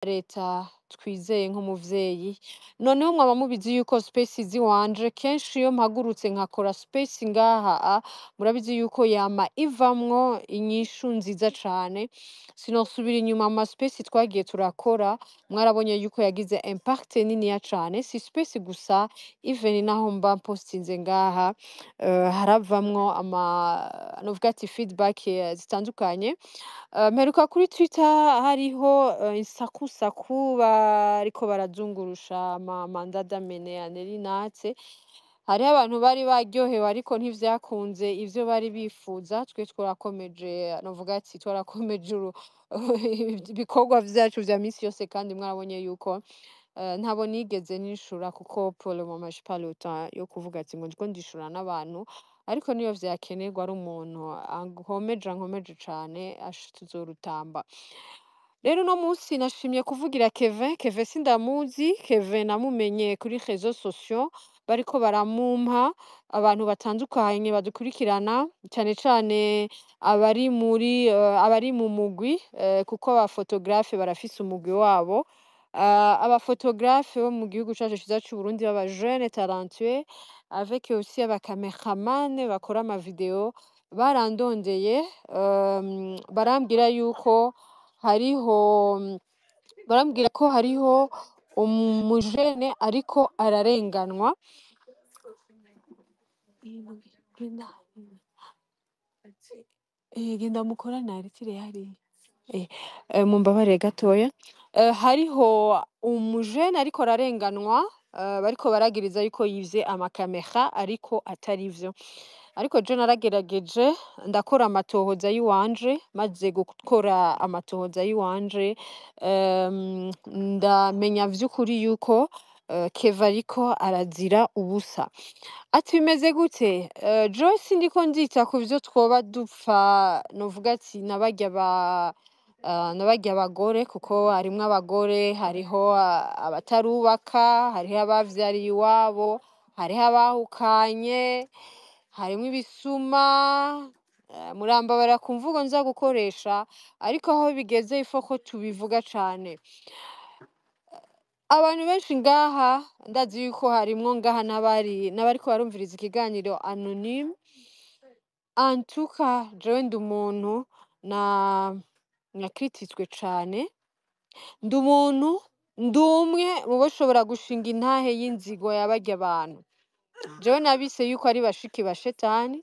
Leta twizeye nk'umuvyeyi. Noneho mwaba mubizi yuko space ziwanje kenshi iyo mpagurutse nkakora space ngaha murabizi yuko yama ivamwo inyishu nziza cane. Sinosubira inyuma ama space twagiye turakora, mwarabonye yuko yagize impact niniya cane. Si space gusa, even naho mba mpostinze ngaha, haravamwo ama novuga ati feedback zitandukanye. Mperuka kuri Twitter hariho insakusaku bariko barazungurusha ama mandat d'amener ya Nelly Nat. Hariho abantu bari baryohewe, ariko ntivyakunze ivyo bari bifuza. Twe twarakomeje, novuga ati twarakomeje ibikorwa vyacu vya misi yose, kandi mwarabonye yuko ntabo nigeze nishura, kuko pour le moment j'ai pas le temps yo kuvuga ati ngo ndiko ndishura n'abantu. Ariko niyo vyakenerwa, ari umuntu ankomeje, ankomeje cane, asha tuzorutamba. Rero uno munsi nashimye kuvugira Kevin. Kevin sindamuzi, Kevin namumenye kuri réseaux sociaux, bariko baramumpa abantu batandukanye badukurikirana, cane cane abari muri abari mu mugwi, kuko aba photographe barafise umugwi wabo. Aba photographe bo mu gihugu cacu ciza c'Uburundi b'aba jeunes talentueux, avec aussi aba cameraman bakora ama video, barandondeye, barambwira yuko hariho, barambwira ko hariho umujene ariko ararenganwa. Genda, genda mukorane aritire hariya. Mumbabarire gatoya. Hariho umujene ariko ararenganwa, bariko baragiriza yuko yivye amakamera, ariko atari vyo. Ariko je naragerageje ndakora amatohoza yiwanje. Maze gukora amatohoza yiwanje, ndamenya vy'ukuri yuko Keva ariko arazira ubusa. Ati bimeze gute? Jewe sindiko ndita ku vyo twoba dupfa, novuga ati nabarya ba nabarya abagore, kuko harimwo abagore, hariho abatarubaka, hariho abavyariye iwabo, hariho abahukanye, harimwo ibisuma. Murambabarira ku mvugo nza gukoresha, ariko aho bigeze ifo ko tubivuga cane. Abantu benshi ngaha, ndazi yuko harimwo ngaha n'abari n'abariko barumviriza ikiganiro anonyme. En tout cas, jewe ndi umuntu na nakrititswe cane, ndi umuntu, ndi umwe mu bashobora gushinga intahe y'inzigo ya barya bantu. Jewe nabise yuko ari bashiki ba shetani,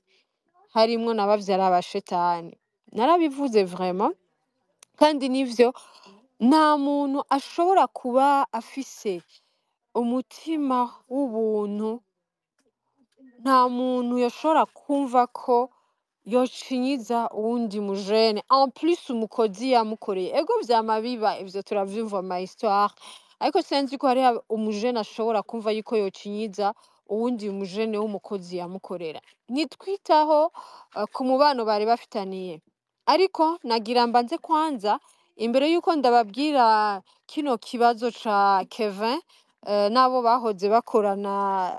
harimwo na bavyara ba shetani. Narabivuze vraiment, kandi nivyo. Nta muntu ashobora kuba afise umutima w'ubuntu, nta muntu yoshobora kumva ko yocinyiza uwundi mujene, en plus umukozi yamukoreye. Ego, vyama biba, ivyo turavyumva mu ma histoire, ariko sinzi ko hariho umujene ashobora kumva yuko yocinyiza uwundi mujene w'umukozi yamukorera. Ntitwitaho ku mubano bari bafitaniye, ariko nagira mbanze kwanza, imbere yuko ndababwira kino kibazo ca Kevin n'abo bahoze bakorana,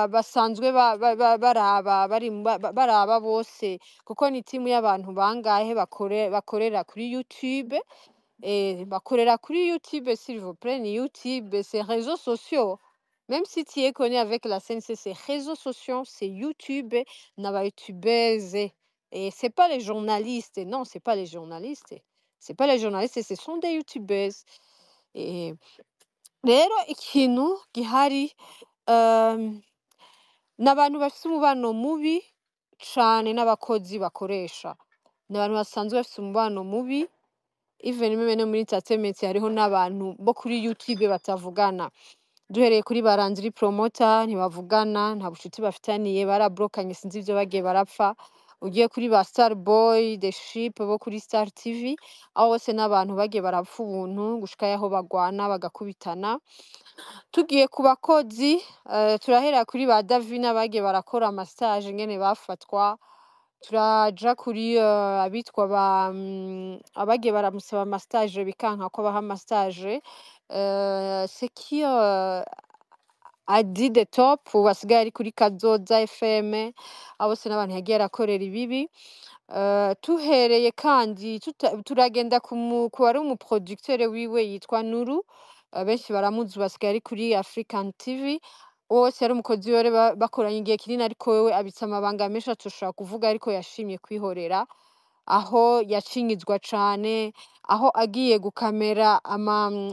basanzwe baraba bari baraba bose, kuko ni timu y'abantu bangahe bakorera kuri YouTube. Bakorera kuri YouTube, s'il vous plaît. Ni YouTube, c'est réseaux sociaux. Même si tu es connu avec la scène, c'est réseaux sociaux, c'est YouTube, n'aba youtubeuses. Et c'est pas les journalistes, non, c'est pas les journalistes, c'est pas les journalistes, ce sont des youtubeuses. Et rero ikintu gihari, ni abantu bafise umubano mubi cane n'abakozi bakoresha. Ni abantu basanzwe bafise umubano mubi, even même no muri entertainment hariho n'abantu bo kuri YouTube batavugana. Duhereye kuri Baranziri Promoter, ntibavugana, nta bucuti bafitaniye, barabrokanye, sinzi ivyo bagiye barapfa. Ugiye kuri ba Star Boy, The Ship bo kuri Star TV, abo bose n'abantu bagiye barapfa ubuntu gushika yaho bagwana bagakubitana. Tugiye ku bakozi, turahera kuri ba Davina bagiye barakora ama stage, ingene bafatwa. Turaja kuri abitwa ba abagiye baramusaba ama stage bikanka ko baha ama stage. C'est qui, Adi the Top, ubu asigaye ari kuri Kazoza FM, abo bose n'abantu yagiye arakorera ibibi. Tuhereye kandi turagenda ku wari umuproducteur wiwe yitwa Nuru, benshi baramuzi basigaye ari kuri African TV. Uwo wese yari umukozi wiwe bakoranye igihe kinini, ariko wewe abitse amabanga menshi atoshobora kuvuga, ariko yashimye kwihorera aho yacinyizwa cane, aho agiye gukamera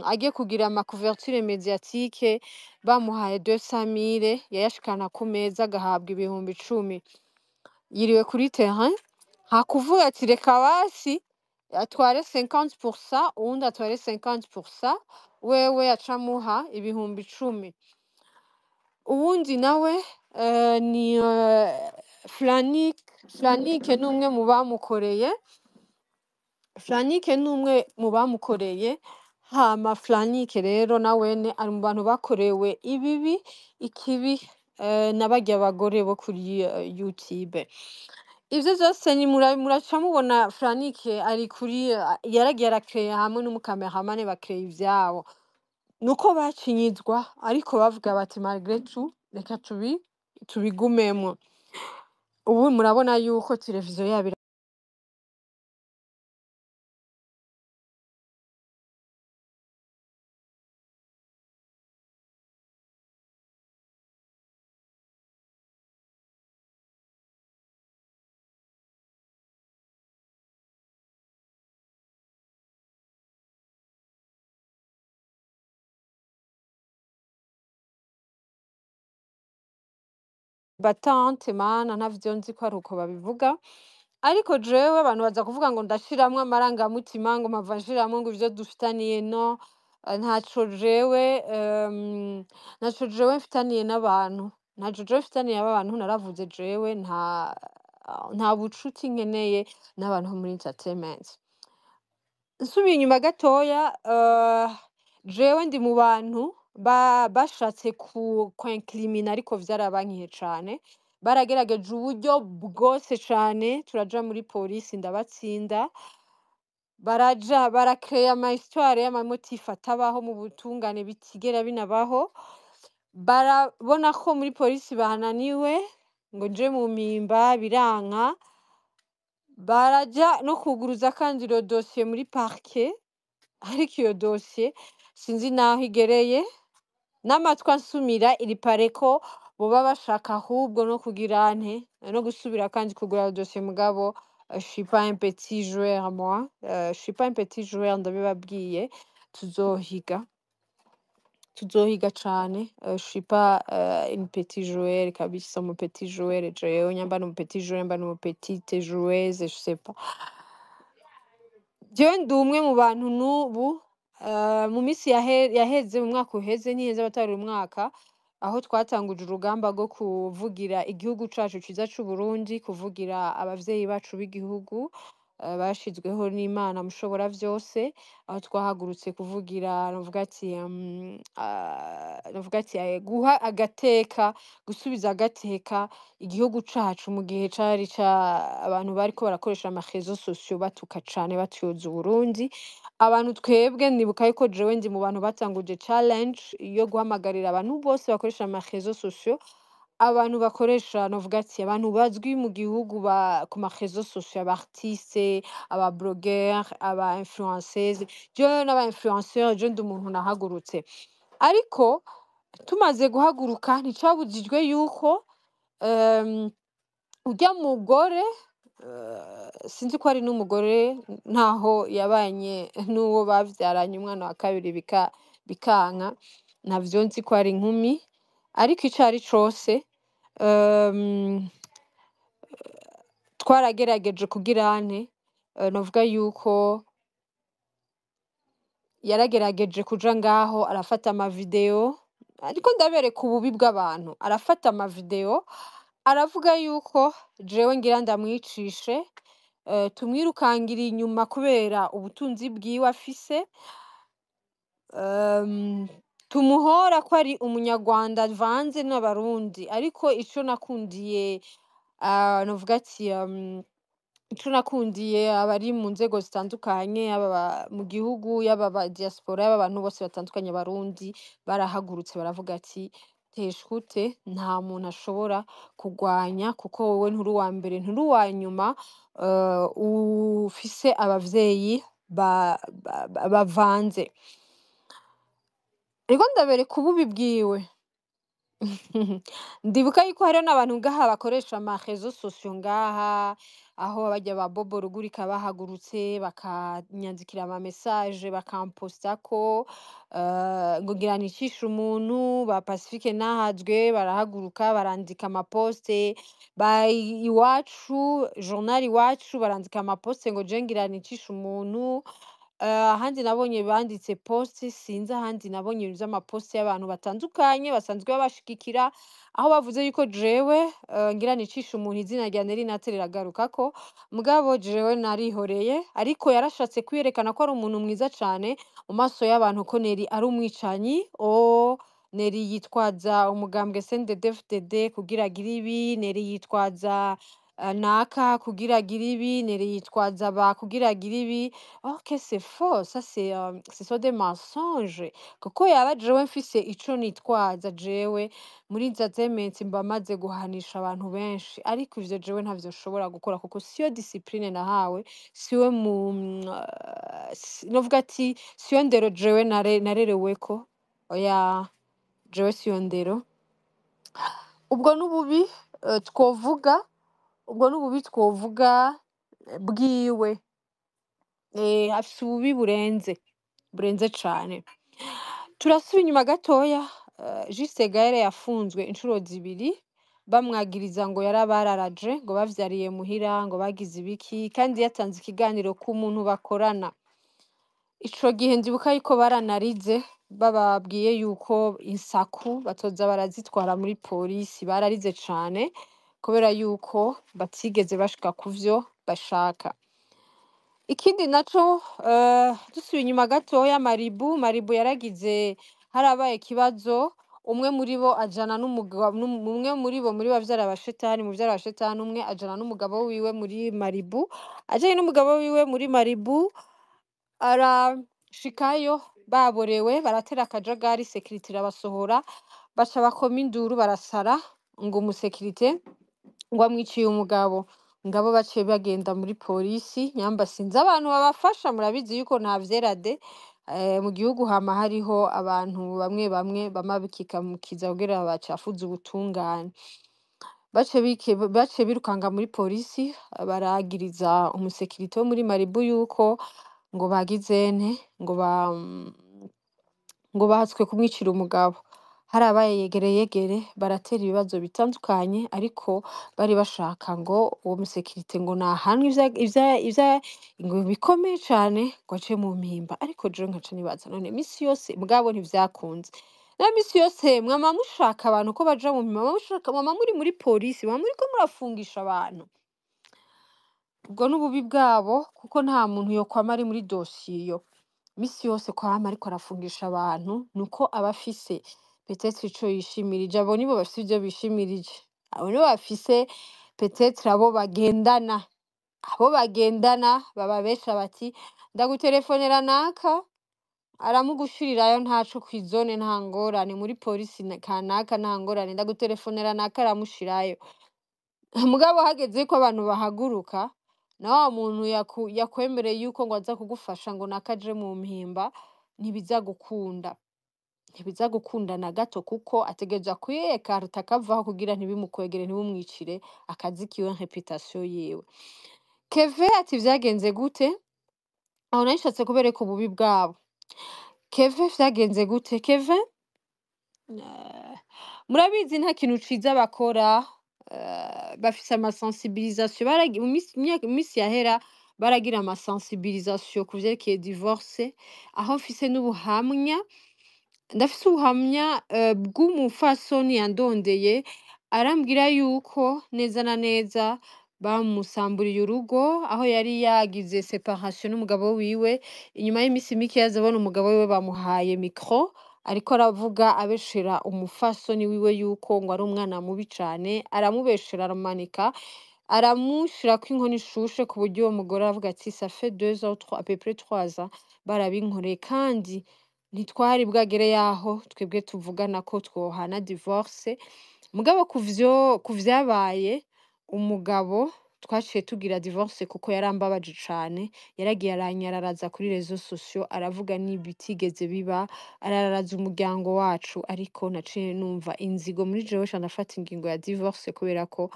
agiye kugira ama couverture médiatique bamuhaye 200,000 yayashikana ku meza agahabwa 10,000. Yiriwe kuri terrain hakuvuga ati reka basi atware 50% uwundi atware 50%, wewe acamuha 10,000. Uwundi nawe ni Flanik. Flanik ni umwe mu bamukoreye. Flanike ni umwe mu bamukoreye. Hama Flanike rero nawene ari mu bantu bakorewe ibibi ikibi na barya bagore bo kuri YouTube. Ivyo vyose ni muraca mubona Flanike ari kuri yaragiye arakeya hamwe n'umukameramane bakeye ivyabo. Nuko bacinyizwa ariko bavuga bati malgré tout reka tubigumemwo. Ubu murabona yuko televiziyo yabo batante mana ntavyo nzi ko ari uko babivuga, ariko jewe abantu baza kuvuga ngo ndashiramwo amarangamutima, ngo mpava nshiramwo ngo ivyo dufitaniye no ntaco jewe ntaco jewe mfitaniye n'abantu, ntaco jewe mfitaniye n'abantu. Naravuze jewe nta bucuti nkeneye n'abantu bo muri entertainment. Nsubiye inyuma gatoya, jewe ndi mu bantu bashatse ku kwincrimina, ariko vyarabankiye cane. Baragerageje uburyo bwose cane, turaja muri polisi ndabatsinda, baraja barakreya ama histoire y'amamotif atabaho mu butungane bitigera binabaho. Barabona ko muri polisi bananiwe ngo nje mu mpimba biranka, baraja no kuguruza kandi iyo dosiye muri parquet, ariko iyo dosiye sinzi naho igereye. N'amatwi ansumira iri pare ko boba bashaka ahubwo no kugira nte no gusubira kandi kugura dosiye. Mugabo je suis pas un petit joueur moi, je suis pas un petit joueur, ndabibabwiye. Tuzohiga, tuzohiga cane. Je suis pas une petite joueur kabisa. Umu petit joueur jewe nyamba ni umu petit joueur, nyamba ni umu petite joueuse, je sais pas. Jewe ndi umwe mu bantu n'ubu mu minsi yaheze, mu mwaka uheze, ntiheze abatari umwaka, aho twatanguje urugamba rwo kuvugira igihugu cacu ciza c'Uburundi, kuvugira abavyeyi bacu b'igihugu bashizweho n'Imana mushobora vyose, aho twahagurutse kuvugira novuga ati novuga ati guha agateka, gusubiza agateka igihugu cacu mu gihe cari ca abantu bariko barakoresha ama réseaux sociaux batuka cane batyoza Uburundi. Abantu twebwe nibuka yuko jewe ndi mu bantu batanguje challenge yo guhamagarira abantu bose bakoresha ama réseaux sociaux, abantu bakoresha novuga ati abantu bazwi mu gihugu ku ma réseaux sociaux, aba artiste, aba blogueur, aba influenceuse. Jewe n'aba influenceur, jewe ndi umuntu nahagurutse, ariko tumaze guhaguruka nticabujijwe yuko urya mugore sinzi ko ari n'umugore ntaho yabanye n'uwo bavyaranye umwana wa kabiri bikanka, ntavyo nzi ko ari inkumi, ariko ico ari cose twaragerageje kugira nte novuga yuko yaragerageje kuja ngaho arafata amavideo, ariko ndabereka ububi bw'abantu. Arafata amavideo aravuga yuko jewe ngira ndamwicishe, tumwirukangira inyuma kubera ubutunzi bwiwe afise, tumuhora ko ari umunyarwanda avanze n'abarundi. Ariko ico nakundiye novuga ati ico nakundiye abari mu nzego zitandukanye, yaba mu gihugu, yaba aba diaspora, yaba abantu bose batandukanye, abarundi barahagurutse baravuga ati Teshute nta muntu ashobora kugwanya, kuko wowe nturi uwa mbere, nturi uwa nyuma ufise abavyeyi bavanze. Ariko ndabereka ububi bwiwe. Ndibuka yuko hariho n'abantu ngaha bakoresha ama réseaux sociaux ngaha, aho barya ba Bobo Rugurika bahagurutse bakanyandikira ama message, bakampostako ngo ngira nicishe umuntu. Ba Pacifique Nahajwe barahaguruka barandika ama poste, ba Iwacu, journal Iwacu, barandika ama poste ngo je ngira nicishe umuntu. Ahandi nabonye banditse post, sinzi ahandi nabonye ibintu vy'amaposte y'abantu batandukanye basanzwe babashigikira, aho bavuze yuko jewe ngira nicishe umuntu. Izina rya Neri Nate riragarukako, mugabo jewe narihoreye, ariko yarashatse kwiyerekana ko ari umuntu mwiza cane mu maso y'abantu, ko Neri ari umwicanyi. O Neri yitwaza umugambwe CNDD-FDD kugira agire ibi, Neri yitwaza naka kugira agire ibi, Neri yitwaza ba kugira agire ibi. Ok, c'est faux, ça c'est ce sont des mensonges, kuko yaba jewe mfise ico nitwaza, jewe muri entertainment mba maze guhanisha abantu benshi, ariko ivyo jewe ntavyo nshobora gukora, kuko siyo discipline nahawe, siwe mu novuga ati siyo ndero jewe narereweko. Oya, jewe siyo ndero. Ubwo n'ububi twovuga, ubwo n'ububi twovuga bwiwe. Afise ububi burenze, burenze cane. Turasubira inyuma gatoya. Juste Gaël yafunzwe inshuro zibiri, bamwagiriza ngo yarabararaje, ngo bavyariye muhira, ngo bagize ibiki, kandi yatanze ikiganiro ku muntu bakorana. Ico gihe ndibuka yuko baranarize, bababwiye yuko insaku batoza barazitwara muri polisi. Bararize cane kubera yuko batigeze bashika kuvyo bashaka. Ikindi naco, dusubiye inyuma gatoya, Maribu yaragize, harabaye ikibazo, umwe muri bo ajana n'umugabo, umwe muri bo, muri bavyara ba Shetani, muvyara wa Shetani umwe ajana n'umugabo wiwe muri Maribu. Ajanye n'umugabo wiwe muri Maribu, arashikayo baborewe, baratera akajagari, sécurité irabasohora, baca bakoma induru, barasara ngo umusekirite ngo amwiciye umugabo. Ngabo baciye bagenda muri polisi nyamba, sinzi abantu babafasha. Murabizi yuko nta vyera de mu gihugu, hama hariho abantu bamwe bamwe bama bikikamukiza kugira bacafuze ubutungane. Baciye birukanga muri polisi, baragiriza umusekirite wo muri Maribu yuko ngo bagizene ngo bahatswe kumwicira umugabo. Harabaye yegere yegere, baratera ibibazo bitandukanye, ariko bari bashaka ngo uwo musekirite ngo nahanwe ivya ngo bikomeye cane, ngo ace mu mpimba. Ariko jewe nkaca nibaza, none misi yose, mugabo ntivyakunze, na misi yose mwama mushaka abantu ko baja mu mpimba, mwama mushaka, mwama muri muri polisi, mwama muriko murafungisha abantu. Ubwo n'ububi bwabo, kuko nta muntu yokwama ari muri dosiye iyo misi yose, kwama ariko arafungisha abantu, nuko aba afise peut-être ico yishimirije. Abo nibo bafise ivyo bishimirije, abo nibo bafise peut-être abo bagendana bababesha bati: "Ndaguterefonera naka aramugushirirayo, ntaco kw'izone, nta ngorane, muri polisi kanaka nta ngorane, ndaguterefonera naka aramushirayo." Mugabo hageze ko abantu bahaguruka, na wa muntu yakwemereye yuko ngo aza kugufasha ngo nakaje mu mpimba, ntibiza gukunda, ntibiza gukunda na gato, kuko ategerezwa kwiyekarta akavaho kugira ntibimukwegere, ntibumwicire akazi kiwe, réputation yiwe. Keve ati: "Vyagenze gute?" Aho nari kubereka ububi bwabo. Keve vyagenze gute? Keve, murabizi nta kintu ciza bakora. Bafise amasensibilisation, mu misi yahera baragira amasensibilisation ku vyerekeye divorce, aho mfise n'ubuhamya. Ndafise ubuhamya bw'umupfasoni yandondeye, arambwira yuko neza na neza bamusamburiye urugo, aho yari yagize séparation n'umugabo wiwe. Inyuma y'imisi mike yaza abona umugabo wiwe bamuhaye micro, ariko aravuga abeshera umupfasoni wiwe yuko ngo ari umwana mubi cane. Aramubeshera, aramanika, aramushirako inkono ishushe, ku buryo uwo mugore aravuga ati: "Ça fait 2 ans, trois, à peu près 3 ans barabinkoreye." Kandi Ntitwari bwagere yaho twebwe tuvugana ko twohana divorce. Mugabo kuvyabaye, umugabo twaciye tugira divorce kuko yarambabaje cane. Yaragiye aranyararaza kuri réseaux sociaux, aravuga n'ibitigeze biba, arararaza umuryango wacu. Ariko naciye numva inzigo muri jewe, ca ndafata ingingo ya divorce kubera ko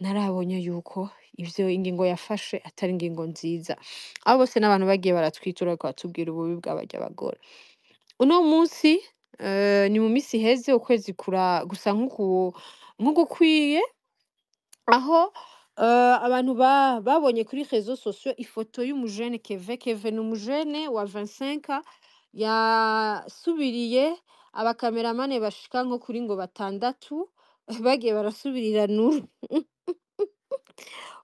narabonye yuko ivyo ingingo yafashe atari ingingo nziza. Abo bose n'abantu bagiye baratwitura, bariko baratubwira ububi bw'abarya bagore. Uno munsi ni mu misi iheze, ukwezi kura gusa nk'ugukwiye, aho abantu babonye kuri réseaux sociaux ifoto y'umujene Keve. Keve ni umujene wa 25 ans, yasubiriye abakameramane bashika nko kuri ngo batandatu, bagiye barasubirira Nuru.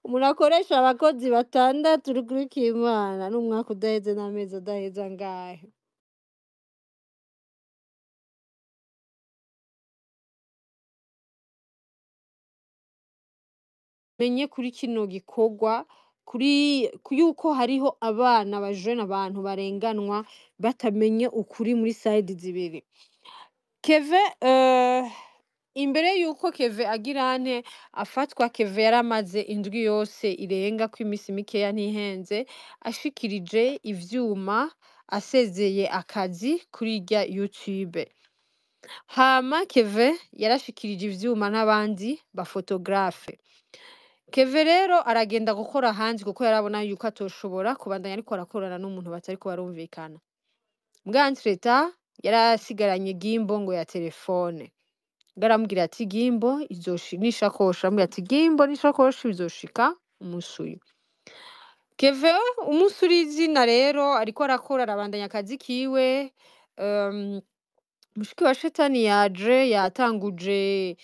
Umuntu akoresha abakozi batandatu, urukuri Imana, n'umwaka udaheze n'amezi adaheze angahe. Menye kuri kino gikorwa kuri yuko hariho abana bajene, abantu barenganwa batamenye ukuri muri side zibiri. Keve, imbere yuko Keve agirane afatwa, Keve yaramaze indwi yose irenga ko imisi mikeya ntihenze ashikirije ivyuma, asezeye akazi kuri irya YouTube. Hama Keve yarashikirije ivyuma n'abandi baphotographe. Keve rero aragenda gukora hanze kuko yarabona yuko atoshobora kubandanya ariko arakorana n'umuntu batariko barumvikana. Mbwa entre-temps yarasigaranye gimbal ngo ya telefone. Aramubwira ati gimbal izoshi n'ishakoshi, aramubwira ati gimbal n'ishakoshi bizoshika umunsi uyu. Keve umunsi uri izina rero ariko arakora, arabandanya akazi kiwe. Mushiki wa shetani yaje yatanguje,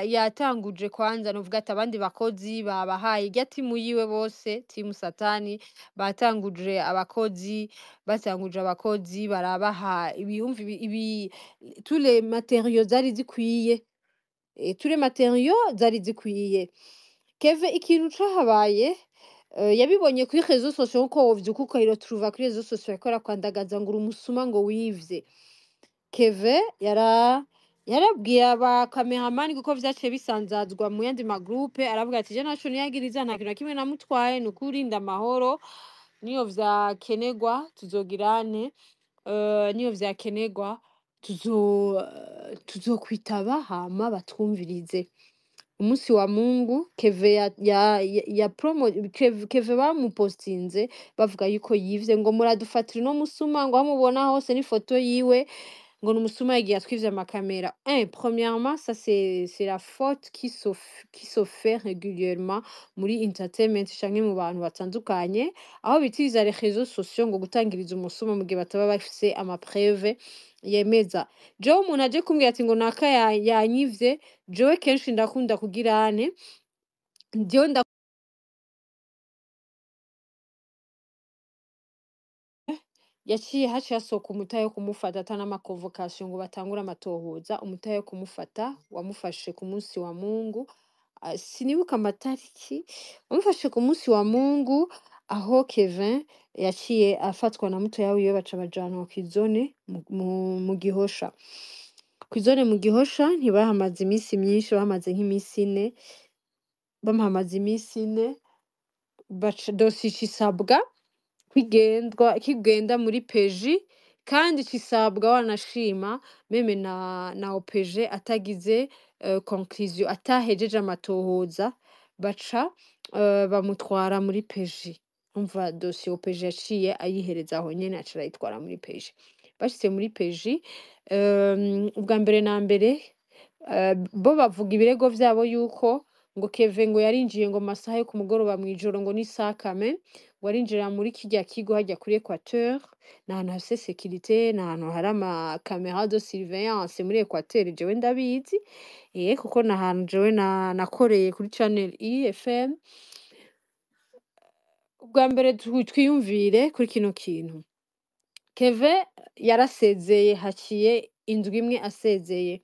yatanguje kwanza novuga ati abandi bakozi babahaye irya timu yiwe bose, timu satani batanguje abakozi, batanguje abakozi barabaha ibiyumvi ibi tous les matériaux zari zikwiye, tous les matériaux zari zikwiye. Keve ikintu cahabaye, yabibonye kuri réseaux sociaux, nkuko wovyuka ukayiretrouva kuri réseaux sociaux bariko barakwandagaza ngo uri umusuma, ngo wivye. Keve yarabwiye aba cameraman, kuko vyaciye bisanzazwa mu yandi magroupe, aravuga ati je naco niyagiriza, nta kintu na kimwe namutwaye, nukuri ndamahoro, niyo vyakenerwa tuzogirane, niyo vyakenerwa tuzokwitaba hama batwumvirize. Umunsi wa Mungu Keve ya promo Keve bamupostinze bavuga yuko yivye, ngo muradufatira uno musuma, ngo amubona hose n'ifoto yiwe, ngo ni umusuma yagiye atwivye amakamera. Un, premièrement, ça c'est la faute qui se fait régulièrement muri entertainment canke mu bantu batandukanye, aho bitiriza les réseaux sociaux ngo gutangiriza umusuma mu gihe bataba bafise amapreuve yemeza. Jewe umuntu aje kumbwira ati ngo naka yanyivye, jewe kenshi ndakunda kugirane jewe yaciye haciye hasohoka umutahe wo kumufata ata n'amaconvocation ngo batangure amatohoza. Umutahe wo kumufata wamufashe ku munsi wa Mungu. Ah, sinibuka amatariki wamufashe ku munsi wa Mungu, aho Kevin yaciye afatwa na mutoya wiwe, baca bajanwa kw'izone mu Gihosha. Kw'izone mu Gihosha ntibahamaze iminsi myinshi, bahamaze nk'imisi 4. Bamuhamaze iminsi 4, baca dosiye ica isabwa kwigendwa kigenda muri PJ, kandi cisabwa wanashima même na OPG atagize conclusion, atahejeje amatohoza, baca bamutwara muri PJ. Umva, dosiye OPG yaciye ayihereza aho nyene, aca arayitwara muri PJ. Bashitse muri PJ, ubwa mbere na mbere, bo bavuga ibirego vyabo yuko ngo Keve ngo yarinjiye ngo mu masaha yo ku mugoroba, mw'ijoro, ngo n'isakame, ngo arinjira muri kirya kigo harya kuri Equateur. Ni ahantu hafise sécurité, ni ahantu hari ama caméra de surveillance muri Equateur. Jewe ndabizi, kuko ni ahantu jewe nakoreye kuri channel IFM. Ubwa mbere twiyumvire kuri kino kintu. Keve yarasezeye, haciye indwi imwe asezeye.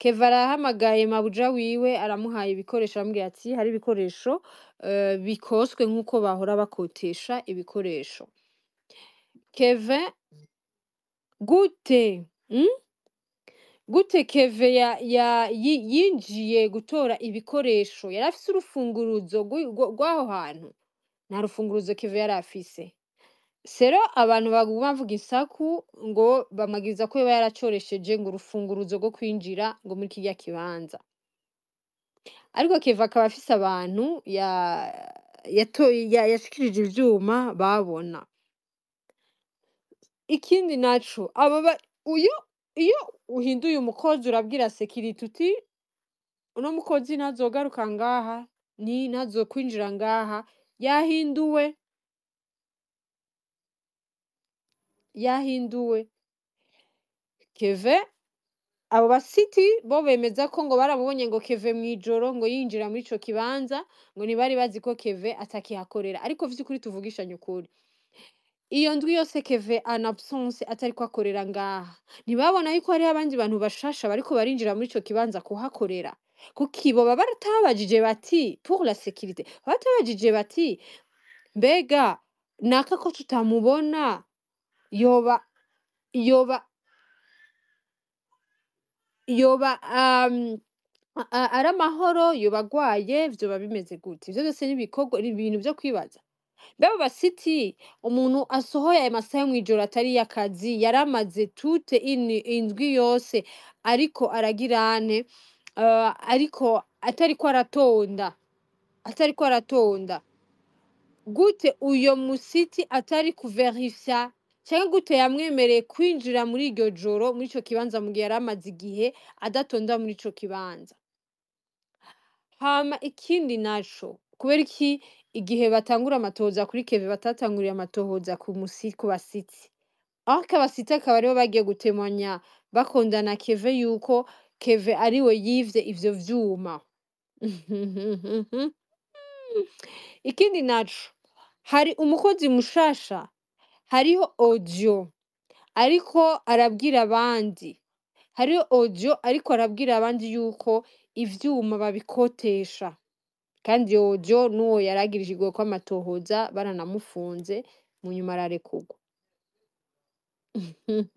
Keve arahamagaye mabuja wiwe, aramuhaye ibikoresho, aramubwira ati hari ibikoresho. bikoswe nk'uko bahora bakotesha ibikoresho. Kevin gute? Gute Keve yinjiye gutora ibikoresho? Yari afise urufunguruzo rw'aho hantu? Nta rufunguruzo Keve yari afise. Sero abantu baguma bavuga isaku ngo bamagiriza ko yoba yaracoresheje ngo urufunguruzo rwo kwinjira ngo muri kirya kibanza. Ariko Keve akaba afise abantu yashikirije ivyuma babona. Ikindi naco, uyo iyo uhinduye umukozi urabwira sekirite uti uno mukozi ntazogaruka ngaha, ni ntazokwinjira ngaha, yahinduwe, yahinduwe. Keve abo basiti bo bemeza ko ngo baramubonye ngo Keve mw'ijoro ngo yinjira muri ico kibanza, ngo ntibari bazi ko Keve atakihakorera. Ariko vy'ukuri tuvugishanye ukuri, iyo ndwi yose Keve en absence atariko akorera ngaha, ntibabona yuko hariho abandi bantu bashasha bariko barinjira muri ico kibanza kuhakorera? Kuki boba batabajije bati pour la sécurité, batabajije bati mbega naka ko tutamubona, yoba yoba yoba ari amahoro, yoba agwaye, vyoba bimeze gute? Ivyo vyose n'ibikorwa, ni ibintu vyo kwibaza. Mbega basiti umuntu asohoye ayo masaha yo mw'ijoro atari iy'akazi, yaramaze toute indwi yose ariko aragirane, ariko atariko aratonda, atariko aratonda. Gute uyo musiti atari kuverifya, canke gute yamwemereye kwinjira muri iryo joro muri ico kibanza mu gihe yari amaze igihe adatonda muri ico kibanza? Hama ikindi naco, kubera iki igihe batangura amatohoza kuri Keve batatanguriye amatohoza ku basiti? Ariko abasiti akaba aribo bagiye gutemanya bakondana Keve yuko Keve ariwe yivye ivyo vyuma. Ikindi naco, hari umukozi mushasha, hariho audio ariko arabwira abandi, hariho audio ariko arabwira abandi yuko ivyuma babikotesha, kandi iyo audio n'uwo yaragirijwe ko amatohoza baranamufunze, mu nyuma ararekurwa. Ni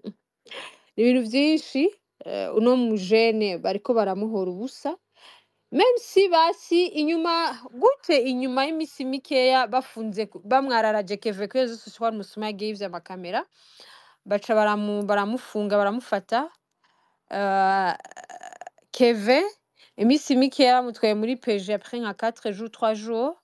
ibintu vyinshi, uno mujene bariko baramuhora ubusa. Même si basi inyuma gute, inyuma y'imisi mikeya bafunze bamwararaje Keve ko yezu ko umusuma yagiye yivye amakamera, baca baramufunga baramufata. Keve imisi mikeya bamutwaye muri PG après nka 4 jours, 3 jours,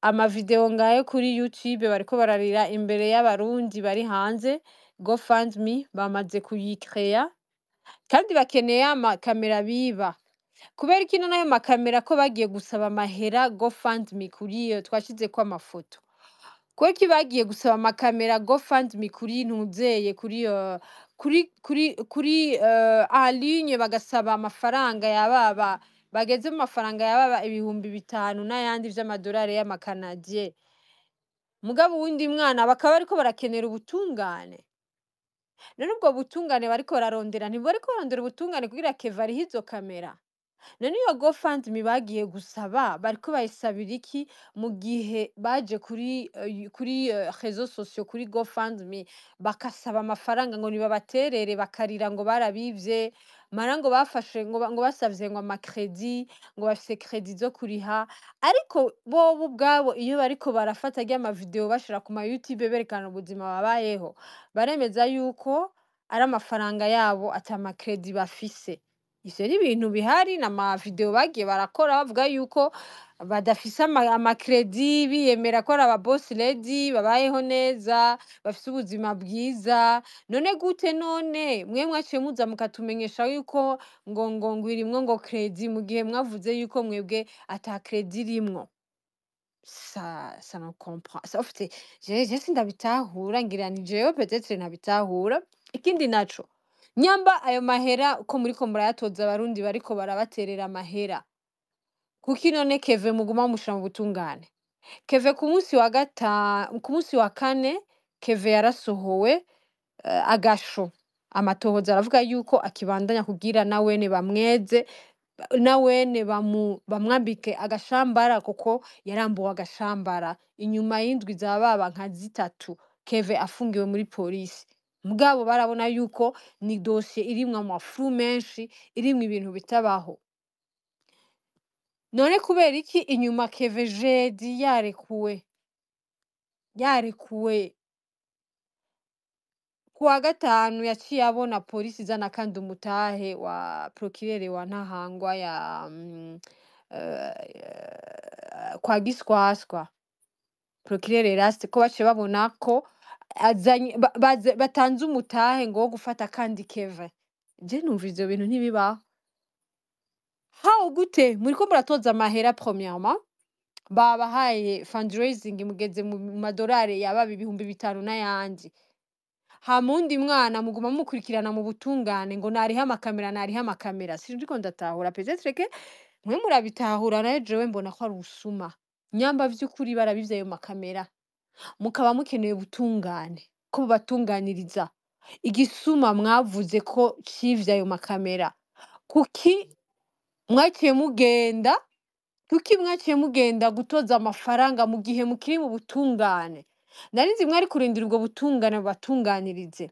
amavideo ngayo kuri YouTube bariko bararira imbere y'abarundi bari hanze, GoFundMe bamaze kuyikreya, kandi bakeneye amakamera biba. Kubera iki none ayo makamera ko bagiye gusaba amahera GoFundMe kuri iyo twashizeko amafoto? Kubera iki bagiye gusaba amakamera GoFundMe kuri ntuzeye kuri kuri en ligne, bagasaba amafaranga yababa bageze mu mafaranga yababa 5000 n'ayandi vy'amadolari y'amakanadie, mugabo uwundi mwana bakaba bariko barakenera ubutungane? None ubwo butungane bariko bararondera, ntibariko bararondera ubutungane kugira Keve arihe izo kamera? None iyo GoFundMe bagiye gusaba bariko bayisabira iki, mu gihe baje kuri réseaux sociaux kuri GoFundMe bakasaba amafaranga ngo nibabaterere, bakarira ngo barabivye, mara ngo bafashe ngo basavye ngo amakredi, ngo bafise kredi zo kuriha, ariko bobo ubwabo iyo bariko barafata arya mavideo bashira ku ma YouTube berekana ubuzima babayeho, baremeza yuko ari amafaranga yabo ata makredi bafise. Ivyo ni ibintu bihari, n'amavideo bagiye barakora bavuga yuko badafise amakredi, biyemera ko ari aba boss lady babayeho neza, bafise ubuzima bwiza. None gute none mwe mwaciye muza mukatumenyesha yuko ngo irimwo ngo kredi, mu gihe mwavuze yuko mwebwe ata kredi irimwo? Ça ne comprend ça, en fait, je sindabitahura, ngira ni jewe peut-être ntabitahura. Ikindi naco, nyamba ayo mahera ko muriko murayatoza abarundi bariko barabaterera amahera, kuki none Keve muguma mushira mu butungane? Keve ku munsi wa kane Keve yarasohowe, agasho amatohoza aravuga yuko akibandanya kugira nawene bamweze. Nawene bamwambike agashambara kuko yarambuwe agashambara inyuma y'indwi zababa nka zitatu Keve afungiwe muri polisi. Mugabo barabona yuko ni dosiye irimwo amafuru menshi, irimwo ibintu bitabaho. None kubera iki inyuma Keve jeudi yarekuwe, yarekuwe kuwa gatanu yaciye abona polisi izana kandi umutahe wa procureur wa Ntahangwa ya kwa Giswaswa, procureur Eraste, ko baciye babona ko azanye batanze umutahe ngo wo gufata kandi Keve. Je numva ivyo bintu ntibibaho. How, gute muriko muratoza amahera? Premièrement babahaye fundraising, mugeze mu madolari yababa 5000 n'ayandi. Hama uwundi mwana muguma mukurikirana mu butungane ngo narihe amakamera, narihe amakamera. Sinzi ko ndatahura, peut-être que mwe murabitahura, nayo jewe mbona ko ari ubusuma. Nyamba vy'ukuri barabivye ayo makamera, mukaba mukeneye ubutungane ko bubatunganiriza, igisuma mwavuze ko civye ayo makamera, kuki mwaciye mugenda, kuki mwaciye mugenda gutoza amafaranga mu gihe mukiri mu butungane? Nari nzi mwari kurindira ubwo butungane bubatunganirize.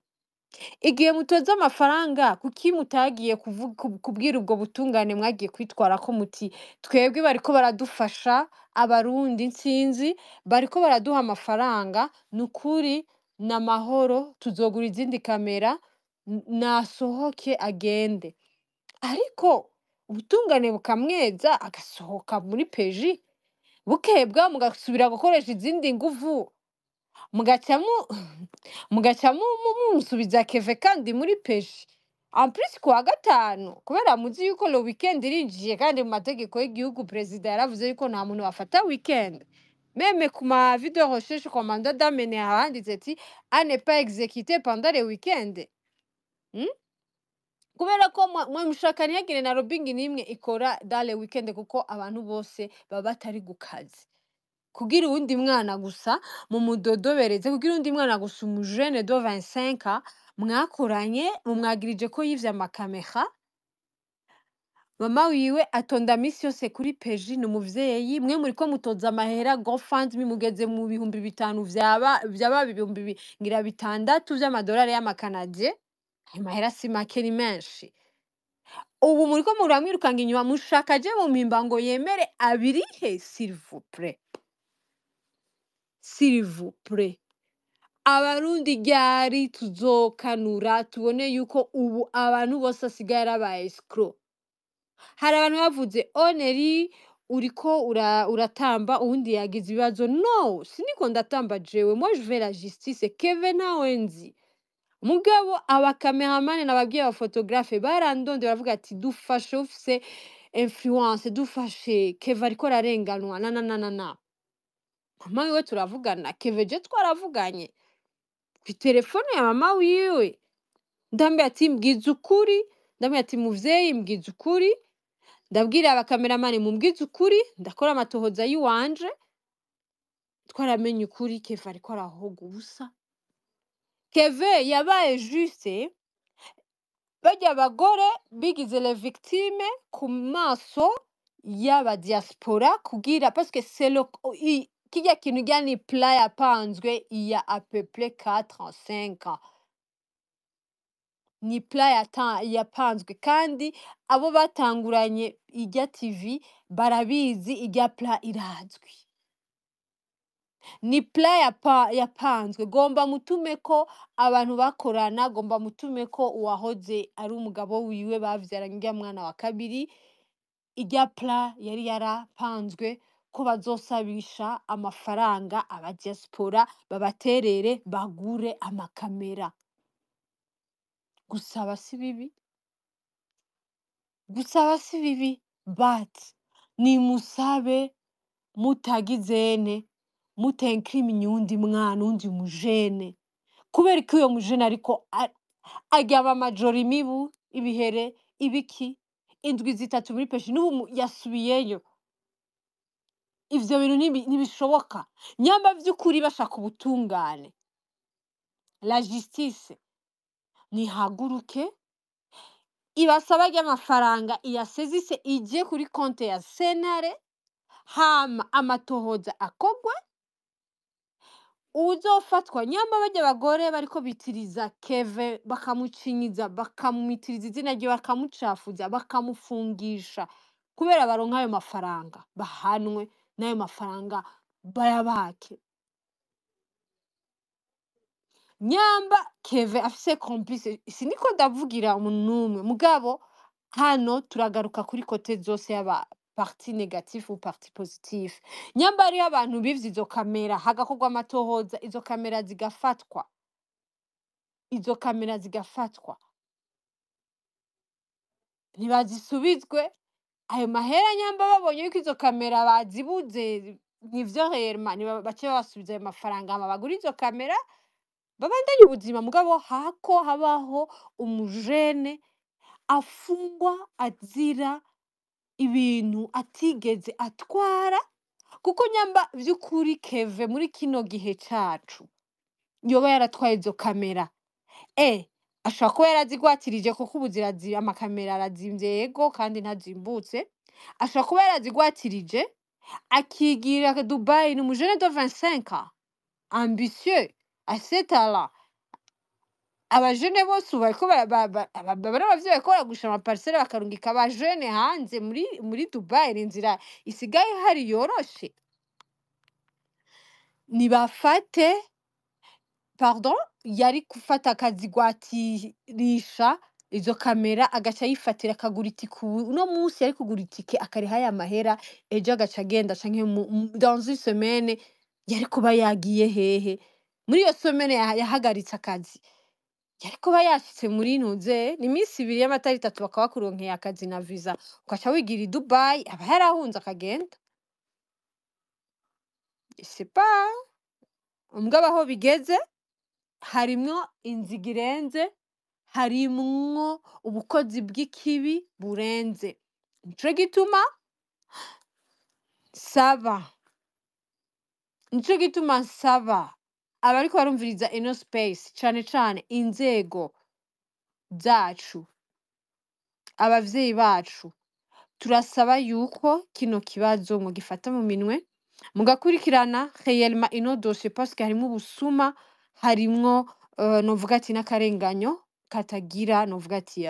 Igihe mutoza amafaranga, kuki mutagiye kubwira ubwo butungane mwagiye kwitwara ko muti: "Twebwe bariko baradufasha, Abarundi nsinzi bariko baraduha amafaranga, nukuri n'amahoro, tuzogura izindi kamera, nasohoke agende"? Ariko ubutungane bukamweza agasohoka muri PJ, bukebwa mugasubira gukoresha izindi nguvu, mugaca mumusubiza Keve kandi muri PJ en plus kuwa gatanu, kubera muzi yuko le weekend irinjiye, kandi mu mategeko y'igihugu perezida yaravuze yuko nta muntu bafata weekend. Même ku ma avis de recherche, ku mandat d'amener, handitse ati: "À ne pas exécuter pendant les weekends." Kubera ko mwe mushaka ntihagire na lobbying n'imwe ikora dans le weekend, kuko abantu bose baba batari ku kazi, kugira uwundi mwana gusa mumudodobereze, kugira uwundi mwana gusa, umujene de 25 ans mwakoranye, mumwagirije ko yivye amakamera. Mama wiwe atonda misi yose kuri PJ, ni umuvyeyi. Mwe muriko mutoza amahera GoFundMe, mugeze mu 5000 vyaba ibihumbi ngira bitandatu vy'amadolari y'amakanadie. Ayo mahera si make, ni menshi. Ubu muriko muramwirukanga inyuma, mushaka aje mu Mpimba ngo yemere abirihe? S'il vous plaît, s'il vous plaît, Abarundi, ryari tuzokanura tubone yuko ubu abantu bose asigaye ari aba escrocs? Hari abantu bavuze: "Oneri uriko uratamba, uwundi yagize ibibazo." No, siniko ndatamba jewe. Moi, je veux la justice. Keve ntawe nzi, mugabo abakameramani nababwiye, abaphotographe barandonde, baravuga ati: "Dufashe, ufise influence, dufashe, Keve ariko ararenganwa na na na na na." Mama wiwe turavugana, Keve je twaravuganye kw'itelefone ya mama wiwe. Ndambwira ati: "Mbwiza ukuri." Ndambwira ati: "Muvyeyi, mbwiza ukuri." Ndabwira abakameramani: "Mumbwize ukuri." Ndakora amatohoza y'iwanje, twaramenye ukuri. Keve ariko arahoga ubusa. Keve yabaye juste barya abagore bigize les victimes ku maso y'aba diaspora, kugira parce que c'est le kirya kintu rya ni plan yapanzwe il y a à peu près 4 ans, 5 ans. Ni plan yapanzwe, kandi abo batanguranye irya TV barabizi, irya plan irazwi, ni plan yapanzwe. Gomba mutume ko abantu bakorana, gomba mutume ko uwahoze ari umugabo wiwe bavyaranye urya mwana wa kabiri. Irya plan yari yarapanzwe ko bazosabisha amafaranga aba diaspora babaterere bagure amakamera. Gusaba si bibi, gusaba si bibi, but nimusabe mutagizene mutenkrimenya uwundi mwana, uwundi mujene. Kubera ko uyo mujene ariko aryama amajoro, imibu, ibihere, ibiki, indwi 3 muri PJ, n'ubu yasubiyeyo. Ivyo bintu ntibishoboka. Nyamba vy'ukuri bashaka ubutungane, la justice nihaguruke. Ibasaba ry'amafaranga iyasezise ije kuri konte ya sentare, hama amatohoza akogwe. Uwuzofatwa nyamba barya abagore bariko bitiriza Keve, bakamucinyiza, bakamwitiriza izina rye, bakamucafuza, bakamufungisha kubera baronka ayo mafaranga, bahanwe n'ayo mafaranga bayabake. Nyamba Keve afise complice, siniko ndavugira umuntu n'umwe, mugabo hano turagaruka kuri côté zose, yaba partie négatif ou partie positif. Nyamba hariho abantu bivye izo kamera, hagakorwa amatohoza, izo kamera zigafatwa, izo kamera zigafatwa, ntibazisubizwe ayo mahera. Nyamba babonye yuko izo kamera bazibuze, nivyo réellement, bace babasubiza ayo mafaranga, hama bagure izo kamera, babandanye ubuzima. Mugabo hako habaho umujene afungwa azira ibintu atigeze atwara, kuko nyamba vy'ukuri Keve muri kino gihe cacu yoba yaratwaye izo kamera, ashobora kuba yarazigwatirije, kuko ubu amakamera arazimvye, yego, kandi ntazimbutse. Ashobora kuba yarazigwatirije akigira Dubai. Ni umujene de 25 ans, ambitieux, afise talent. Abajene bose ubu bariko bano bavyeyi bariko baragurisha amaparcelle, bakarungika abajene hanze muri Dubai. Ni inzira isigaye ihari yoroshe. Nibafate, pardon, yari gufata akazigwatirisha izo kamera, agaca yifatira akagura itike. Ubu uno munsi yari kugura itike, akariha ya mahera, ejo agaca agenda, canke dans une semaine yari kuba yagiye hehe. Muri iyo semaine yahagaritse akazi, yari kuba yashitse muri ntuze, ni iminsi 2 y'amatara 3, bakaba bakuronkeye akazi na visa, ugaca wigira i Dubai. Aba yarahunze akagenda, je sais pas. Mugabo aho bigeze harimwo inzigo irenze, harimwo ubukozi bw'ikibi burenze. Nico gituma saba, nico gituma nsaba abariko barumviriza ino space, cane cane inzego zacu, abavyeyi bacu, turasaba yuko kino kibazo mugifata mu minwe, mugakurikirana réellement ino dossier, parce que harimwo ubusuma, harimwo novuga ati n'akarenganyo katagira, novuga ati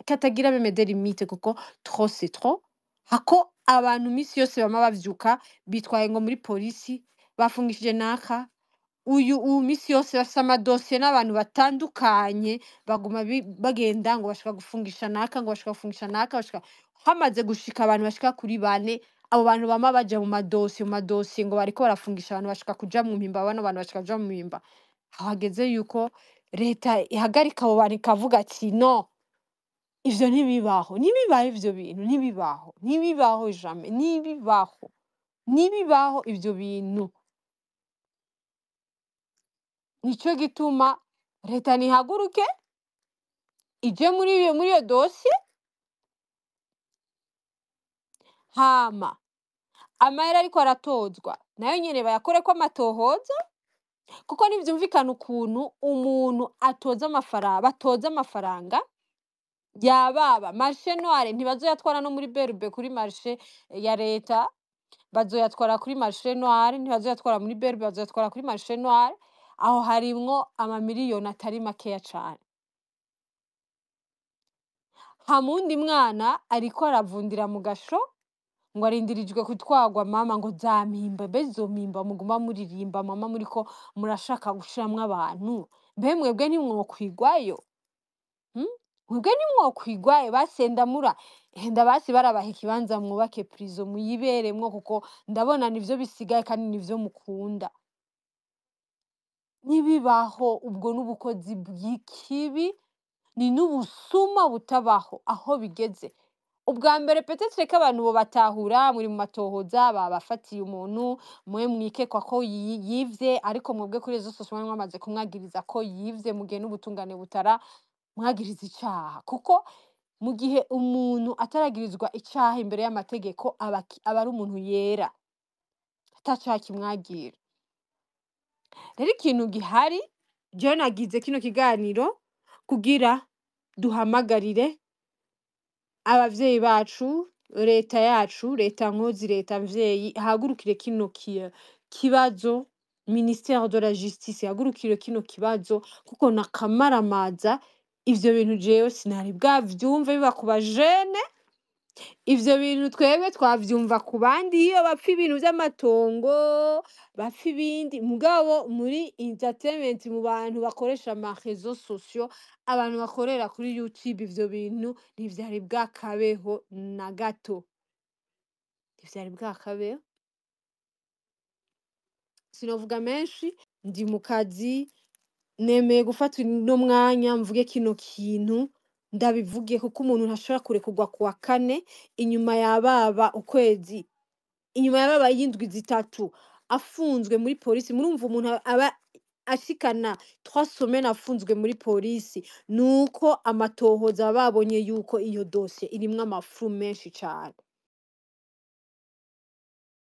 katagira même des limites, kuko trop c'est trop. Hako abantu misi yose bama bavyuka bitwaye ngo muri polisi bafungishije naka uyu, ubu misi yose bafise amadosiye n'abantu batandukanye, baguma bagenda ngo bashaka gufungisha naka, ngo bashaka gufungisha naka, bashaka hamaze gushika abantu bashika kuri bane. Abo bantu bama baja mu madosiye, mu madosiye, ngo bariko barafungisha abantu bashaka kuja mu mpimba, bano bantu bashaka kuja mu mpimba. Hageze yuko leta ihagarika abo bantu, ikavuga ati: "No, ivyo ntibibaho, ntibibaho, ivyo bintu ntibibaho, ntibibaho, jamais, ntibibaho, ntibibaho ivyo bintu." Nico gituma leta nihaguruke ije muri iyo dosiye, hama amahera ariko aratozwa nayo nyene bayakoreko amatohoza, kuko ntivyumvikana ukuntu umuntu atoza amafaranga, batoza amafaranga yababa marché noir. Ntibazoyatwara no muri BRB kuri marché ya leta, bazoyatwara kuri marché noir. Ntibazoyatwara muri BRB, bazoyatwara kuri marché noir. Aho harimwo amamiliyoni atari makeya cane. Hama uwundi mwana ariko aravundira mu gasho, ngo arindirijwe kutwagwa mama, ngo za mpimba. Mbe izo mpimba muguma muririmba, mama, muriko murashaka gushiramwo abantu, mbe mwebwe ntimwokwigwayo? Hmm? Mwebwe ntimwokwigwayo? Basendamura henda basi, barabaha ikibanza, mwubake prison muyiberemwo, kuko ndabona nivyo bisigaye kandi nivyo mukunda. Ntibibaho. Ubwo n'ubukozi bw'ikibi, ni n'ubusuma butabaho. Aho bigeze ubwa mbere, peut-être ko abantu bobatahura muri mu matohoza, babafatiye umuntu mwe mwikekwa ko yivye, ariko mwebwe kuri réseaux sociaux mwari mwamaze kumwagiriza ko yivye, mu gihe n'ubutungane butara mwagiriza icaha, kuko mu gihe umuntu ataragirizwa icaha imbere y'amategeko, aba ari umuntu yera, atacaha kimwagira. Rero ikintu gihari, jewe nagize kino kiganiro kugira duhamagarire Abavyeyi bacu, leta yacu, leta nkozi, leta mvyeyi, ihagurukire kino kibazo, ministère de la justice ihagurukire kino kibazo, kuko nakamaramaza. Ivyo bintu jewe sinari bwavyumve biba ku bajene. Ivyo bintu twebwe twavyumva ku bandi iyo bapfa ibintu vy'amatongo, bapfa ibindi, mugabo muri entertainment, mu bantu bakoresha ama réseaux sociaux, abantu bakorera kuri YouTube, ivyo bintu ntivyari bwakabeho na gato, ntivyari bwakabeho. Sinovuga menshi, ndi mu kazi. Nemeye gufata uno mwanya mvuge kino kintu, ndabivuge kuko umuntu ntashobora kurekurwa kuwa kane, inyuma yababa ukwezi, inyuma yababa y'indwi 3 afunzwe muri polisi. Murumva, umuntu aba ashikana 3 semaines afunzwe muri polisi, nuko amatohoza babonye yuko iyo dosiye irimwo amafu menshi cane.